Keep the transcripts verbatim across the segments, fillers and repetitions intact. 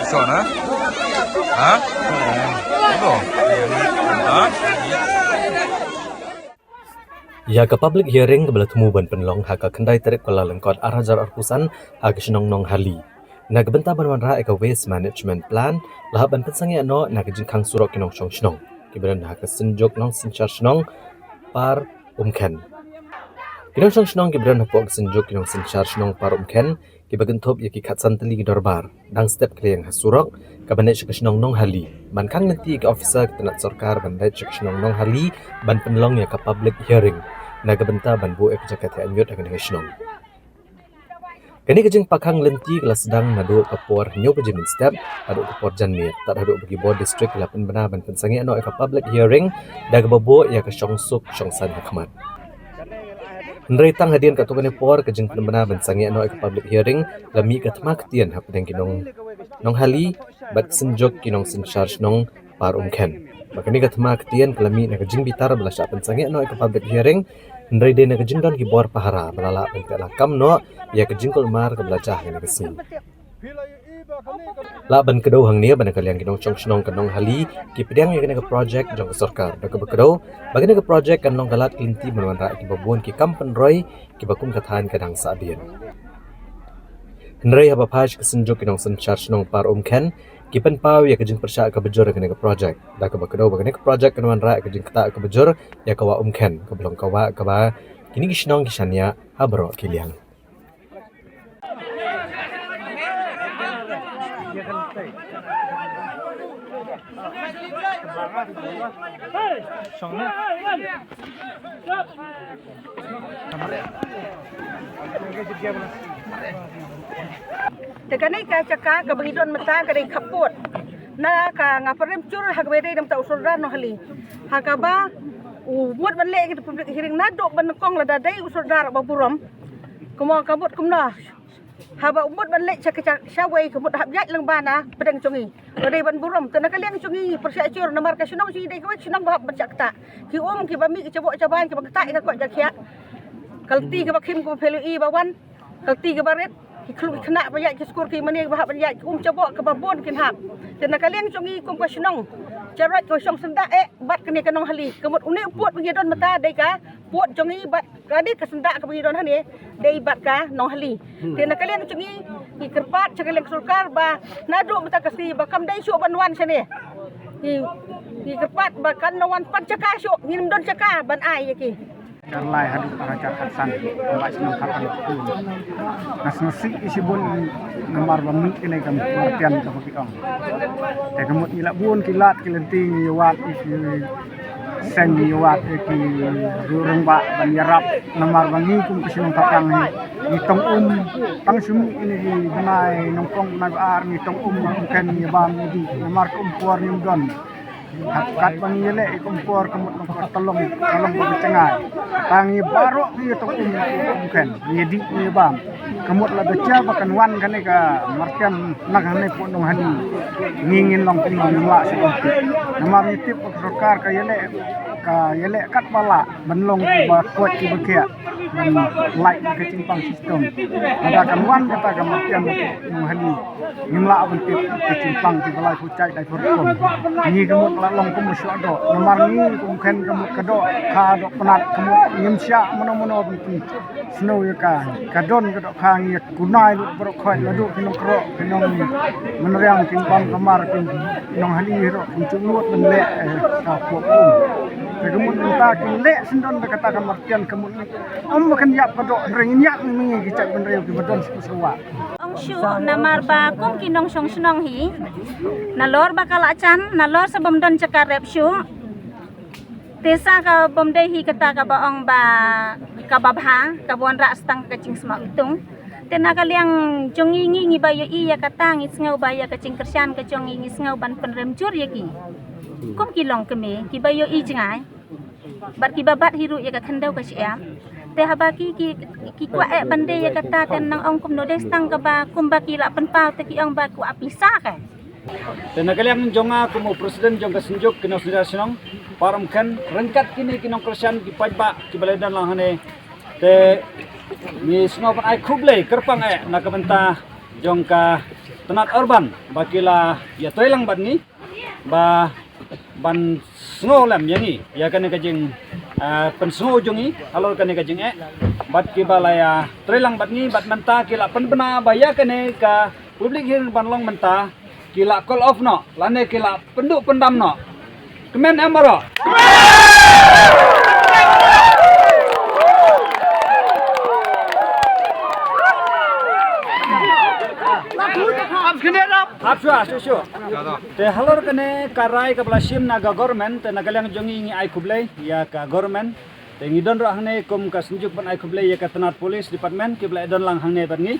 Shon, ha? Ha? Hello. Ha? Ïa ka public hearing kaba la thmu ban pynlong ha ka khyndai tarik Kyllalyngkot ar hajar arphew san ha ka shnong Nonghali. Na ka bynta ban wanrah ïa ka waste management plan, la hap ban pynsangeh noh na ka jingkhang surok ki nongshong shnong kiba don ha ka Synjuk Nongsynshar Shnong Par Umkhen. Ki nongshong shnong kiba don hapoh ka Synjuk ki Nongsynshar Shnong Par Umkhen, kiba kynthup ïa ki khatsan tylli ki dorbar, dang step ki la ïeng ha surok kaba leit sha ka shnong Nonghali ban khang lynti ïa ki officer ki tnat sorkar ban leit sha ka shnong Nonghali ban pynlong ïa ka public hearing na ka bynta ban buh ïa ka jaka thiah ñiut ha kane ka shnong. Kane ka jingpynkhang lynti ka la sdang naduh ka por hynñiew baje mynstep haduh ka por janmiet, tad haduh ba ki bor district ki la pynbna ban pynsangeh noh ïa ka public hearing da kaba buh ïa ka shongsuk shongsaiñ ha khmat. Hynrei tang hadien katto katne por ka jingpynbna ban sangeh noh ïa ka public hearing, la mih ka thma ktien hapdeng ki nong, Nonghali bad ka Synjuk ki Nongsynshar Shnong Par Umkhen. Ba kane ka thma ktien ka la mih na ka jingbitar ba la shah pynsangeh noh ïa ka public hearing, hynrei dei na ka jingdon ki bor pahara ba la lah ban pynlong kam noh ïa ka jingkulmar kaba la jia ha kane ka sngi. Lah ban kdew hangne ba na ka liang ki nongshong shnong ka Nonghali ki pdiang ïa kane ka projek jong ka sorkar da kaba kdew ba kane ka projek kan long ka lad ka lynti ban wanrah ïa kiba bun ki kam pynroi kiba kum ka thaiñ ka dang sah biang. Hynrei haba phai sha ka Synjuk ki Nongsynshar Shnong Par Umkhen, ki pynpaw ïa ka jingpyrshah kaba jur ïa kane ka projek da kaba kdew ba kane ka projek kan wanrah ïa ka jingktah kaba jur ïa ka wah Umkhen kaba long ka wah kaba kine ki shnong ki shaniah ha baroh ki liang. Te kane ka jaka kaba ngi don mynta ka dei khappud na ka Ngaparem Chur ha kaba dei na mynta u sordar Nonghali. Ha kaba u mut ban leh ka public hearing naduh ba nyngkong lada dei u sordar ba burom. Kumno ka mut kumno. Haba u mut ban leit sha ka, sha, shawei ka mut hap ïaid lyngba na pdeng jong ngi. Ka dei ban burom, te na ka liang jong ngi pyrshah jur namar ka shnong jong ngi dei kawei ka shnong ba hap ban shah ktah. Ki um kiba mih ki jaboh jaban kiba ktah ïa ka koit ka khiah. Ka lynti kaba khim kaba phylliew i ba wan, ka lynti kaba rit, ki khluk ki khynnah ba ïaid ki skur ki mane ba hap ban ïaid, ki um jaboh kaba bun kin hap. Te na ka liang jong ngi kum ka shnong Jarot ka shong syndah eh bad kane ka Nonghali. Ka mut une u pud ba ngi don mynta dei ka pud jong ngi bad ka dei ka syndah kaba ngi don hangne dei bad ka Nonghali. Te na ka liang jong ngi ngi kyrpad sha ka liang sorkar ba naduh mynta ka sngi ba kam dei shuh ban wan shane. Ngi, ngi kyrpad ba kan wan pan jaka shuh, ngim don jaka ban ai ïa ki. Hajar lai haduh hajar khatsan, ba shnong khatsan. Nga sngewsih shibun namar ba mih kane ka martian kaba ki ong. Te ka mut ngi la bun ki lad ki lynti ngi wad ïa ki seng ngi wad ïa ki rangbah ban ïarap namar ba ngi kum ka shnong Thaplang ngi tong um tang shu mih ine ki bnai nyngkong bnai ba ar ngi tong um ba Umkhen ngi bam ngi dih namar ka um por ngim don. Kat, katba ngi ïaleh ïa ka um por ka mut ka um por ka long, ka long kaba jngai. Tang ngi baroh ngi tong um ïa ka Umkhen, ngi dih ngi bam. Ka mut lada jia ba kan wan kane ka martian na kane ka Nonghali. Ngi ngin long kumno ngin wad sha ka um. Namar ngi tip ba ka sorkar ka ïaleh, ka ïaleh katba lah ban long kiba koit kiba khiah. Ban lait ka jingpang system. Lada kan wan kata ka martian Nonghali. Ngim lah ban tip ka jingpang kiba lai phew jait lai phew rukom. Ngi ka mut la long kum shuwa doh. Namar ngi kum khein ka mut ka doh kha doh pnat ka mut ngim shah mano mano ban pynsngew ïa ka. Ka don ka doh kha ngi kunai lut baroh khoit naduh ki nongkroh ki nongmynriang ki bam kamar ki Nonghali ruh kin shu lut ban leh, eh, ka pok um. Te ka mut mynta kin leh sngewdon da kata ka martian ka mut Ym ba kan ïap ka doh hynrei ngin ïap ngi ki jaitbynriew kiba don sha ka sawah. Ong shuh namar ba kum ki nongshong shnong hi. Nalor ba ka la jan, nalor sa bym don jaka rep shuh. Te sa ka bym dei hi kata kaba ong ba kaba bha, kaba wanrah sa tang ka jingsma itung. Te na ka liang jong ngi, ngi ngi ba ïohi ïa kata, ngi sngew ba ïa ka jingkyrshan ka jong ngi, ngi sngew ban pynrem jur ïa ki kum ki longkmie kiba ïohi jngai bad kiba bat hi ruh ïa ka khyndew ka shyiap. Te haba ki ki ki kwah eh ban die ïa kata, te nang ong kumno, dei tang kaba kumba ki la pynpaw te ki ong ba kwah pisa ka. Te na ka liang jong nga kum u president jong ka Synjuk ki Nongsynshar Shnong, para kum ryngkat kine ki nongkyrshan ki paidbah kiba la don lang hangne, te ngi sngew ban ai khublei kyrpang eh na ka bynta jong ka tnat urban ba ki la ïatreilang bad ngi ba ban sngewlem ïa ngi ïa kane ka jing, ah, pynsngew jong ngi halor kane ka jingeh, bad kiba la ïatreilang bad ngi, bad mynta ki la pynbna ba ïa kane ka public hearing ban long mynta ki la call off noh lane ki la pynduh pyndam noh. Kmen em baroh? Ap shuwa, shuh shuh. Te halor kane ka rai kaba la shim na ka government, te na ka liang jong ngi ngi ai khublei ïa ka government. Te ngi don ruh hangne kum ka Synjuk ban ai khublei ïa ka tnat police department kiba la don lang hangne bad ngi,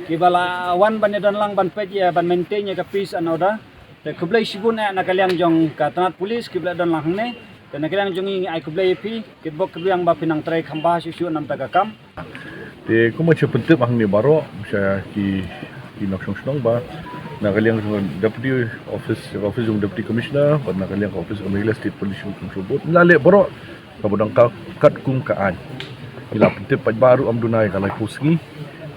kiba la wan ban ïa don lang ban peit ïa ban maintain ïa ka peace and order. Te khublei shibun eh na ka liang jong ka tnat police kiba la don lang hangne. Te na ka liang jong ngi ngi ai khublei ïa phi, kitbok kitrwiang ba phi nang trei kham bha shuh shuh na ka bynta ka kam. Te kumba shu pyntip hangne baroh sha ki, ki nongshong shnong ba na ka liang jong Deputy Office, Office jong Deputy Commissioner bad na ka liang ka Office jong Meghalaya State Pollution Control Board, ngi la leh baroh kaba donkam katkum ka aiñ. Ngi la pyntip paidbah ruh, ym duna ïa ka laiphew sngi,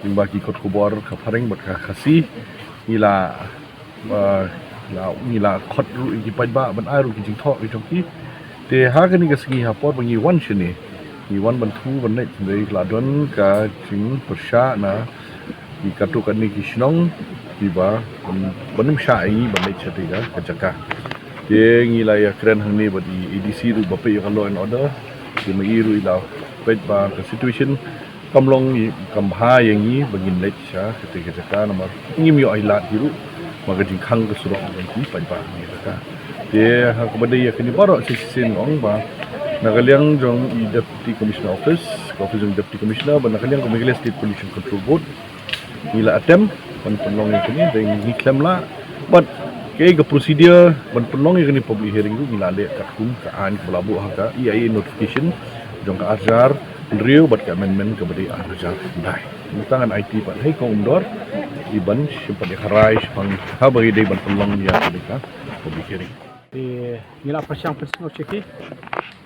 lyngba ki kot khubor ka Phareng bad ka Khasi. Ngi la, ah, la, ngi la khot ruh ïa ki paidbah ban ai ruh ki jingthoh ki jong ki. Te ha kane ka sngi ha por ba ngi wan shane, ngi wan ban thmu ban leit, hynrei la don ka jingpyrshah na ki katto katne ki shnong kiba ban, ban ym shah ïa ngi ban leit shatei ka, ka jaka. Te ngi la ïakren hangne bad i A D C ruh ba peit ïa ka law and order. Te ma i ruh i la peit ba ka situation kam long i, kam bha ïa ngi ba ngin leit sha katei ka jaka namar ngim ïoh ailad hi ruh ba ka jingkhang ka surok jong ki paidbah hangne ka jaka. Te ha kaba dei ïa kine baroh shisien ong ba na ka liang jong i Deputy Commissioner Office, ka Office jong Deputy Commissioner, bad na ka liang ka Meghalaya State Pollution Control Board, ngi la attempt ban pynlong ïa kane, dei ngi khlem lah. Bad kaei ka procedure ban pynlong ïa kane public hearing ruh ngi la leh katkum ka aiñ kaba la buh ha ka E I A notification jong ka ar hajar hynriew bad ka amendment kaba dei ar hajar khyndai. Mynta ngan aiti pat ha i kong Umdor i ban shim pat ïa ka rai shaphang haba ïadei ban pynlong ïa kane ka public hearing. Te ngi la pyrshang pynsngew sha ki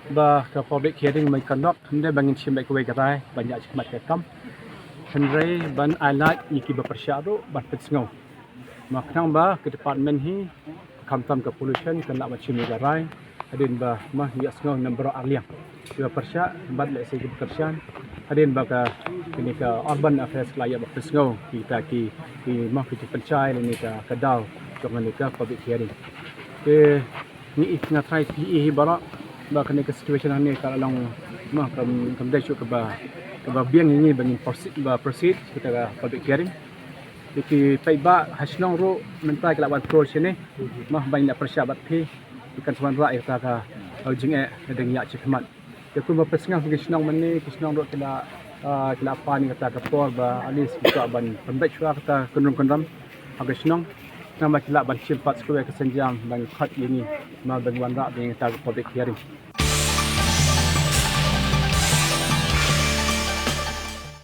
ba ka public hearing ban conduct, hynrei ba ngin shim beit kawei ka rai ban ïaid shakhmat ka kam, hynrei ban ai lad ïa kiba pyrshah ruh ban pynsngew. Ma khnang ba ka department hi, khamtam ka pollution, kan lah ban shim ïa ka rai hadien ba ma ngi ïohsngew na baroh arliang kiba pyrshah bad lehse kiba kyrshan hadien ba ka, kane ka Urban Affairs ka la ïa ba pynsngew kita ki, ki ma ki jingpynshai lane ka, ka daw jong kane ka public hearing. Te ngi i, nga try phi i hi baroh ba kane ka situation hangne ka long ma kam, kam dei shuh kaba, kaba biang ïa ngi ba ngin proceed, ba proceed kita ka public hearing. Te ki paidbah ha shnong ruh mynta ki la wan patrol shane, ma ba ngin ïa pyrshah bad phi, ki kan sa wanrah ïa kata ka, ka jingeh ka dang ïaid shakhmat. Te kumba pynsngew ki shnong mynne, ki shnong ruh ki la, ah, ki la pan ïa kata ka por ba at least ki kwah ban pynbeit shuwa kata ka kynrum kynram ha ka shnong. Namar ki lah ban shim pat sa kawei ka sienjam ban khot ïa ngi ma ban wanrah ïa kata ka public hearing.